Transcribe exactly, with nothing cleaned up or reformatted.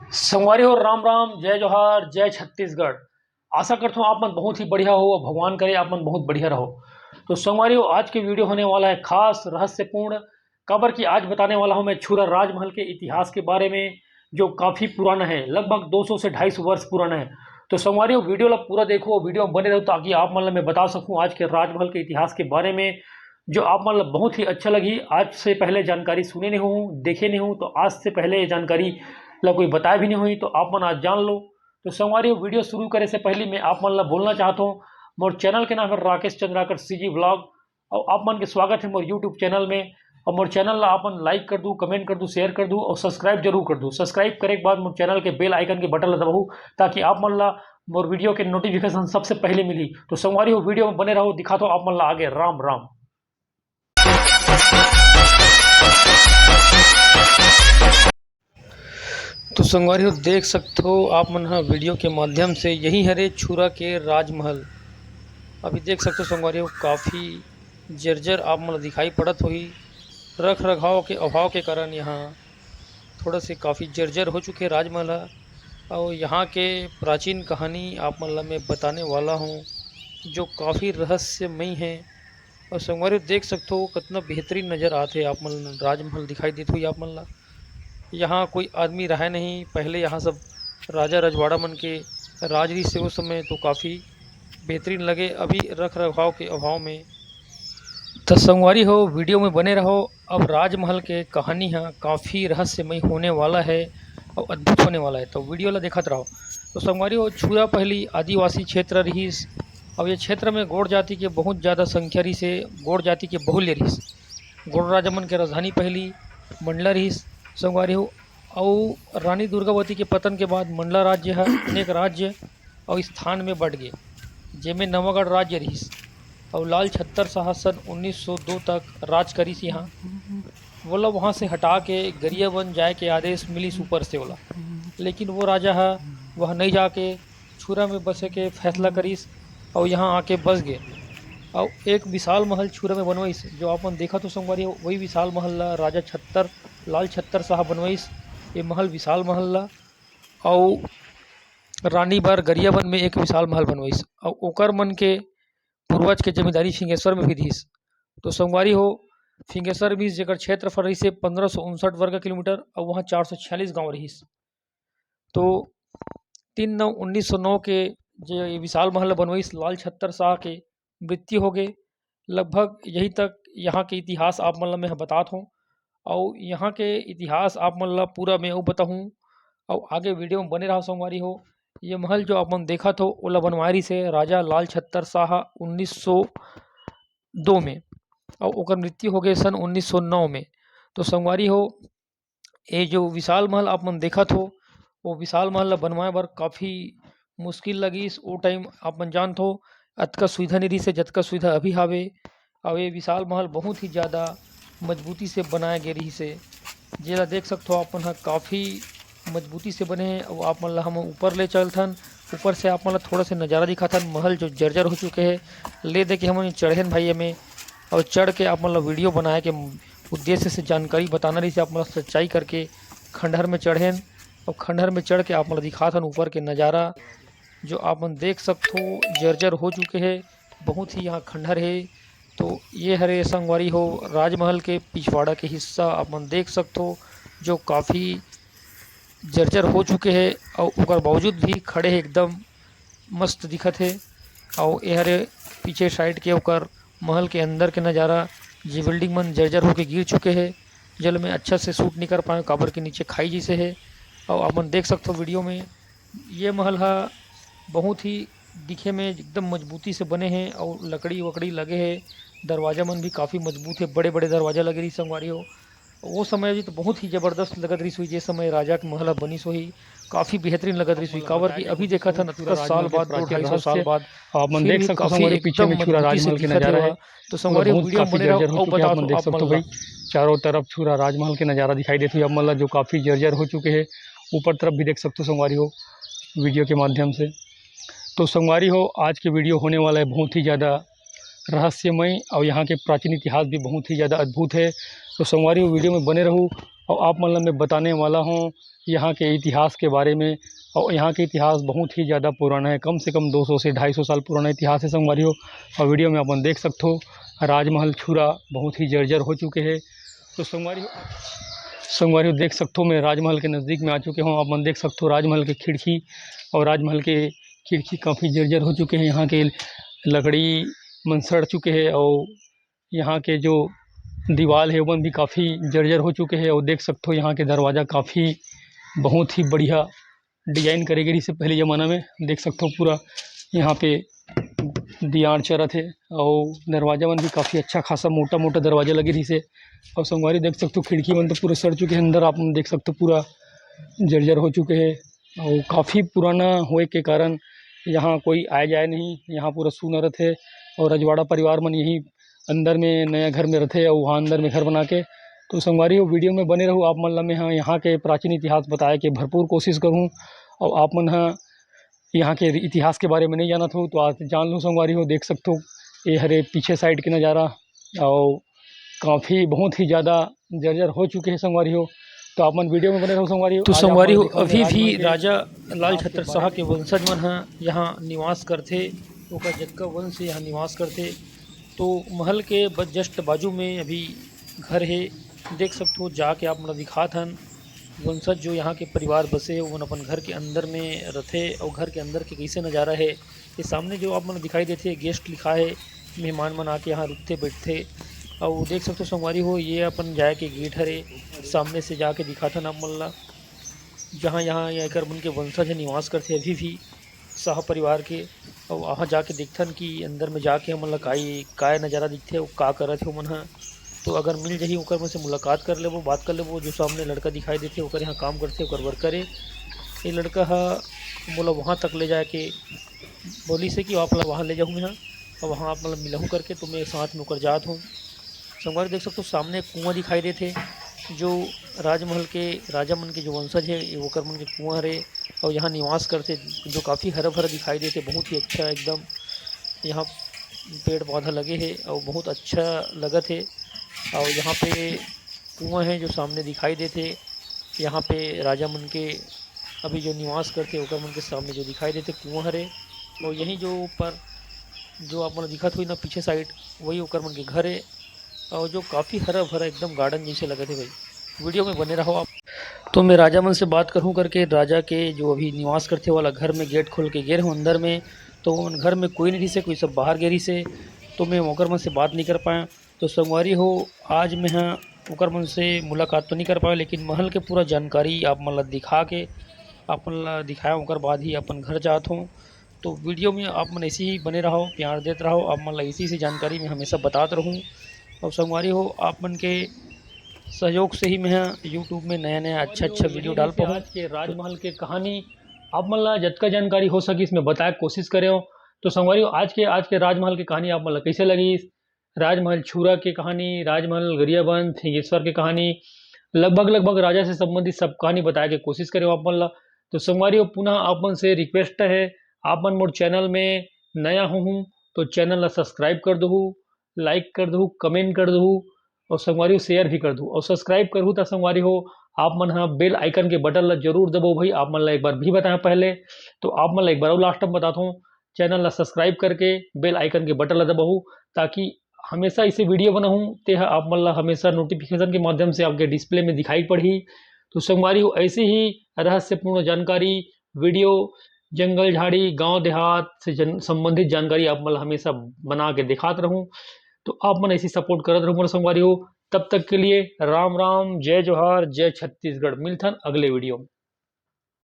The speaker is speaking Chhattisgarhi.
संगवारी हो, राम राम, जय जोहार, जय छत्तीसगढ़। आशा करता हूँ आप मन बहुत ही बढ़िया हो, भगवान करे आप मन बहुत बढ़िया रहो। तो संगवारी हो, आज के वीडियो होने वाला है खास रहस्यपूर्ण, काबर कि आज बताने वाला हूँ मैं छुरा राजमहल के इतिहास के बारे में, जो काफ़ी पुराना है, लगभग दो सौ से ढाई सौ वर्ष पुराना है। तो संगवारी हो, वीडियो ला पूरा देखो, वीडियो में बने रहो, ताकि आप मन ला मैं बता सकूँ आज के राजमहल के इतिहास के बारे में, जो आप मन ला बहुत ही अच्छा लगी। आज से पहले जानकारी सुने नहीं हूँ, देखे नहीं हूँ, तो आज से पहले ये जानकारी ला कोई बताया भी नहीं हुई, तो आप मन आज जान लो। तो संगवारी हो, वीडियो शुरू करे से पहले मैं आप मन ला बोलना चाहता हूँ, मोर चैनल के नाम है राकेश चंद्राकर सीजी व्लॉग, और आप मन के स्वागत है मोर यूट्यूब चैनल में। और मोर चैनल ला आप मन लाइक कर दू, कमेंट कर दू, शेयर कर दू और सब्सक्राइब जरूर कर दू। सब्सक्राइब करे के बाद मोर चैनल के बेल आइकन के बटन ला दबाऊ, ताकि आप मन ला मोर वीडियो के नोटिफिकेशन सबसे पहले मिली। तो संगवारी हो, वीडियो में बने रहो, दिखाता हूँ आप मन ला आगे। राम राम। तो संगवारी हो, देख सकथो आप मन ह वीडियो के माध्यम से, यही हरे छुरा के राजमहल। अभी देख सकथो संगवारी हो, काफ़ी जर्जर आप मन ल दिखाई पड़त होही। रख रखाव के अभाव के कारण यहाँ थोड़ा से काफ़ी जर्जर हो चुके राजमहल ह। और यहाँ के प्राचीन कहानी आप मन ल मैं बताने वाला हूँ, जो काफ़ी रहस्यमयी है। और संगवारी हो, देख सकथो कतना बेहतरीन नज़र आत हे आप मन ल, राजमहल दिखाई देत होही आप मन ला। यहाँ कोई आदमी रहे नहीं, पहले यहाँ सब राजा रजवाड़ा मन के राज रहिस हे उस समय, तो काफ़ी बेहतरीन लगे। अभी रख रखाव के अभाव में। तो संगवारी हो, वीडियो में बने रहो। अब राजमहल के कहानी ह काफ़ी रहस्यमयी होने वाला है और अद्भुत होने वाला है, तो वीडियो ला देखत रहो। तो संगवारी हो, छुरा पहली आदिवासी क्षेत्र रहिस। अब ये क्षेत्र में गोंड़ जाति के बहुत ज़्यादा संख्या रहिस हे, गोंड़ जाति के बहुल्य रहिस। गोंड़ राजा मन के राजधानी पहली मंडला रहिस संगवारी हो। अउ रानी दुर्गावती के पतन के बाद मंडला राज्य ह अनेक राज्य अउ स्थान में बंट गे, जेमे नवागढ़ राज्य रहिस। अउ लाल छत्तर शाह सन उन्नीस सौ दो तक राज करिस यहाँ। वोला वहाँ से हटा के गरियाबंद जाए के आदेश मिलिस ऊपर से वोला, लेकिन वो राजा ह वह नहीं जाके छुरा में बसे के फैसला करिस अउ यहाँ आके बस गे। अउ एक विशाल महल छुरा में बनवाइस, जो आप मन देखत हो संगवारी हो, वही विशाल महल ला राजा छत्तर, लाल छत्तर शाह बनवाइस। ये महल, विशाल महल ला, अउ रानी बर गरियाबंद में एक विशाल महल बनवाइस, अउ ओकर मन के पूर्वज के जमींदारी फिंगेश्वर में भी दिस। तो संगवारी हो, फिंगेश्वर भी, जेकर क्षेत्रफल रहिस हे पंद्रह सौ उनसठ वर्ग किलोमीटर, अउ वहाँ चार सौ छियालीस गांव रहिस। तो तीन नौ उन्नीस सौ नौ के जे ये विशाल महल बनवाइस लाल छत्तर शाह के, मृत्यु हो गए। लगभग यही तक यहाँ के इतिहास आप मन ला मैं ह बतात हूँ, अउ यहाँ के इतिहास आप मन ला पूरा मैं अउ बताहूँ, अउ आगे वीडियो में बने रहो संगवारी हो। ये महल जो आप मन देखत हो, ओला बनवाए रहिस हे राजा लाल छत्तर शाह उन्नीस सौ दो में, अउ ओकर मृत्यु हो गए सन उन्नीस सौ नौ में। तो संगवारी हो, ये जो विशाल महल आप मन देखत हो, वो विशाल महल ला बनवाए बर काफ़ी मुश्किल लगिस। वो टाइम आप मन जानत हो, अतका सुविधा नहीं रहिस हे, जतका सुविधा अभी हावे। अउ ये विशाल महल बहुत ही ज़्यादा मजबूती से बनाए गे रहिस हे, जेला देख सकत हो आप मन ह, काफ़ी मजबूती से बने हे। अउ आप मन ला हम ऊपर ले चलथन, ऊपर से आप मन ला थोड़ा से नज़ारा दिखाथन, महल जो जर्जर हो चुके हे। ले दे के हमन चढ़ेन भाई एमे, अउ चढ़ के आप मन ला वीडियो बनाए के उद्देश्य से जानकारी बताना रहिस हे आप मन ला, सच्चाई करके खंडहर में चढ़ेन, अउ खंडहर में चढ़ के आप मन ला दिखाथन ऊपर के नज़ारा, जो आप मन देख सकथो जर्जर हो चुके हे, बहुत ही यहाँ खंडहर हे। तो ये हरे संगवारी हो, राजमहल के पिछवाड़ा के हिस्सा आप मन देख सकथो, जो काफ़ी जर्जर हो चुके हे, अउ ओकर बावजूद भी खड़े हे, एकदम मस्त दिखत हे। अउ ये हरे पीछे साइड के ओकर महल के अंदर के नज़ारा, जे बिल्डिंग मन जर्जर होके गिर चुके हे, जेला मैं अच्छा से शूट नहीं कर पाए, काबर के नीचे खाई जैसे हे। अउ आप मन देख सकथो वीडियो में, ये महल ह बहुत ही दिखे में एकदम मजबूती से बने हे, अउ लकड़ी वकड़ी लगे हे, दरवाजा मन भी काफ़ी मजबूत हे, बड़े बड़े दरवाजा लगे रहिस संगवारी हो। वो समय भी तो बहुत ही जबरदस्त लगत रहिस होही, जे समय राजा के महल ह बनिस होही, काफ़ी बेहतरीन लगत रहिस होही। काबर कि अभी देखत हन, अतका साल बाद, दो ढाई सौ साल बाद, आप मन देख सकथो संगवारी, पीछे में छुरा राजमहल के नज़ारा हे। तो संगवारी, वीडियो बने रहो, अउ बता दो आप मन भाई, चारों तरफ छुरा राजमहल के नज़ारा दिखाई देत होही आप मन ला, जो काफ़ी जर्जर हो चुके हे। ऊपर तरफ भी देख सकथो संगवारी हो, वीडियो के माध्यम से। तो संगवारी हो, आज के वीडियो होने वाला है बहुत ही ज़्यादा रहस्यमय, और यहाँ के प्राचीन इतिहास भी बहुत ही ज़्यादा अद्भुत है। तो संगवारी हो, वीडियो में बने रहू, और आप मन ला मैं बताने वाला हूँ यहाँ के इतिहास के बारे में। और यहाँ के इतिहास बहुत ही ज़्यादा पुराना है, कम से कम दो सौ से ढाई सौ साल पुराना इतिहास है संगवारी हो। और वीडियो में अपन देख सकथो, राजमहल छुरा बहुत ही जर्जर हो चुके हैं। तो संगवारी हो, संगवारी हो, देख सकथो, मैं राजमहल के नज़दीक में आ चुके हूँ। आप मन देख सकथो राजमहल के खिड़की, और राजमहल के खिड़की काफ़ी जर्जर हो चुके हैं। यहाँ के लकड़ी मन सड़ चुके हैं, और यहाँ के जो दीवाल है, वो भी काफ़ी जर्जर हो चुके हैं। और देख सकथो, यहाँ के दरवाज़ा काफ़ी बहुत ही बढ़िया डिजाइन करे गे रहिसे पहले ज़माना में। देख सकथो, पूरा यहाँ पे दियार चरत हे, और दरवाज़ा मन भी काफ़ी अच्छा खासा मोटा मोटा दरवाज़ा लगे रहिसे। और संगवारी देख सकथो, खिड़की मन तो पूरा सड़ चुके हैं, अंदर आप मन देख सकथो, पूरा जर्जर हो चुके हैं। और काफ़ी पुराना होए के कारण यहाँ कोई आए जाए नहीं, यहाँ पूरा सूना रथे। और रजवाड़ा परिवार मन यही अंदर में नया घर में रथे, और वहाँ अंदर में घर बना के। तो संगवारी हो, वीडियो में बने रहो, आप मन ला मैं हाँ यहाँ के प्राचीन इतिहास बताए के भरपूर कोशिश करूँ। और आप मन हाँ यहाँ के इतिहास के बारे में नहीं जानत हो, तो आज जान लो संगवारी हो। देख सकथो, ये हरे पीछे साइड के नज़ारा, और काफ़ी बहुत ही ज़्यादा जर्जर हो चुके हैं संगवारी हो। तो आप मन वीडियो में बने रहो संगवारी हो। तो आज आप संगवारी मन हो, देखो, अभी राजमहल भी के राजा लाल छत्र शाह के वंशज मन ह यहाँ निवास करथे, ओकर जतका वंश यहाँ निवास करथे। तो महल के ब-, जस्ट बाजू में अभी घर हे, देख सकथो, जाके आप मन ला दिखात हन। वंशज जो यहाँ के परिवार बसे हे, ओमन अपन घर के अंदर में रथे, और घर के अंदर के कैसे नज़ारा है, ये सामने जो आप मन ला दिखाई देथे, गेस्ट लिखा है, मेहमान मन आके यहाँ रुकथे, बैठथे। और देख सकथो संगवारी हो, ये अपन जाए के गेट हरे, सामने से जाके दिखाथन आप मन ला, जहाँ यहाँ ये एकर मन के वंशज ह निवास करथे अभी भी, शाह परिवार के। और वहाँ जाके देखथन कि अंदर में जाके हमन ला काई, काय नज़ारा दिखथे, अउ का करत हे ओमन ह। तो अगर मिल जाही, ओकर मन से मुलाकात कर लेबो, बात कर लेबो। जो सामने लड़का दिखाई देथे, ओकर यहाँ काम करथे, ओकर वर्कर ए। ये लड़का ह मोला वहाँ तक ले जाके बोलिस हे कि आप ला वहाँ ले जाहूँ मैं, और वहाँ आप मन ला मिलहूँ करके, तो मैं साथ में ओकर जात हूँ। संगवारी देख सकथो, सामने एक कुआं दिखाई देथे, जो राजमहल के राजा मन के जो वंशज हे, ये ओकर मन के कुआं हरे, और यहाँ निवास करथे, जो काफ़ी हरा भरा दिखाई देथे, बहुत ही अच्छा एकदम। यहाँ पेड़ पौधा लगे हे और बहुत अच्छा लगत हे। और यहाँ पे कुआं हे जो सामने दिखाई देथे, यहाँ पे राजा मन के अभी जो निवास करथे, ओकर मन के सामने जो दिखाई देथे कुआं हरे। और यही जो ऊपर जो आप मन दिखत होही ना पीछे साइड, वही ओकर मन के घर हे। और जो काफ़ी हरा भरा एकदम गार्डन जैसे लगत हे भाई। वीडियो में बने रहो आप। तो मैं राजा मन से बात करहूँ करके राजा के जो अभी निवास करथे वाला घर में गेट खोल के गे रहूँ अंदर में, तो उन घर में कोई नहीं रहिसे, कोई सब बाहर गे रहिसे, तो मैं ओकर मन से बात नहीं कर पाया। तो संगवारी हो, आज मैं ह ओकर मन से मुलाकात तो नहीं कर पाया, लेकिन महल के पूरा जानकारी आप मन ला दिखा के, आप मन ला दिखाया, ओकर बाद ही अपन घर जात हूँ। तो वीडियो में आप मन ऐसे ही बने रहो, प्यार देत रहो, आप मन ला ऐसी ऐसी जानकारी मैं हमेशा बतात रहूँ। और संगवारी हो, आप मन के सहयोग से ही मैं ह YouTube में नया नया अच्छा अच्छा वीडियो डाल पाऊँ। आज के राजमहल के कहानी आप मन ला जतका जानकारी हो सकिस मैं बताए के कोशिश करे हूँ। तो संगवारी हो, आज के आज के राजमहल के कहानी आप मन ला कैसे लगिस? राजमहल छुरा के कहानी, राजमहल गरियाबंद, सिंहेश्वर के कहानी, लगभग लगभग राजा से संबंधित सब कहानी बताए के कोशिश करे हूँ आप मन ला। तो संगवारी हो, पुनः आप मन से रिक्वेस्ट है, आप मन मोर चैनल में नया हो हूँ तो चैनल ला सब्सक्राइब कर दहू, लाइक कर दहू, कमेंट कर दहू, और संगवारी हो शेयर भी कर दहू। और सब्सक्राइब करहू त संगवारी हो, आप मन ह बेल आइकन के बटन ला जरूर दबाओ भाई। आप मन ला एक बार भी बताया पहले, तो आप मन ला एक बार और लास्ट में बताता हूँ, चैनल ला सब्सक्राइब करके बेल आइकन के बटन ला दबाहू, ताकि हमेशा ऐसे वीडियो बनाहूँ, ते ह आप मन ला हमेशा नोटिफिकेशन के माध्यम से आपके डिस्प्ले में दिखाई पड़ही। तो संगवारी हो, ऐसे ही रहस्यपूर्ण जानकारी, वीडियो, जंगल झाड़ी, गांव देहात से जन संबंधित जानकारी आप मन ला हमेशा बना के दिखात रहूँ। तो आप मन ऐसी सपोर्ट करत रहू मोर संगवारी हो। तब तक के लिए राम राम, जय जोहार, जय छत्तीसगढ़। मिलथन अगले वीडियो में।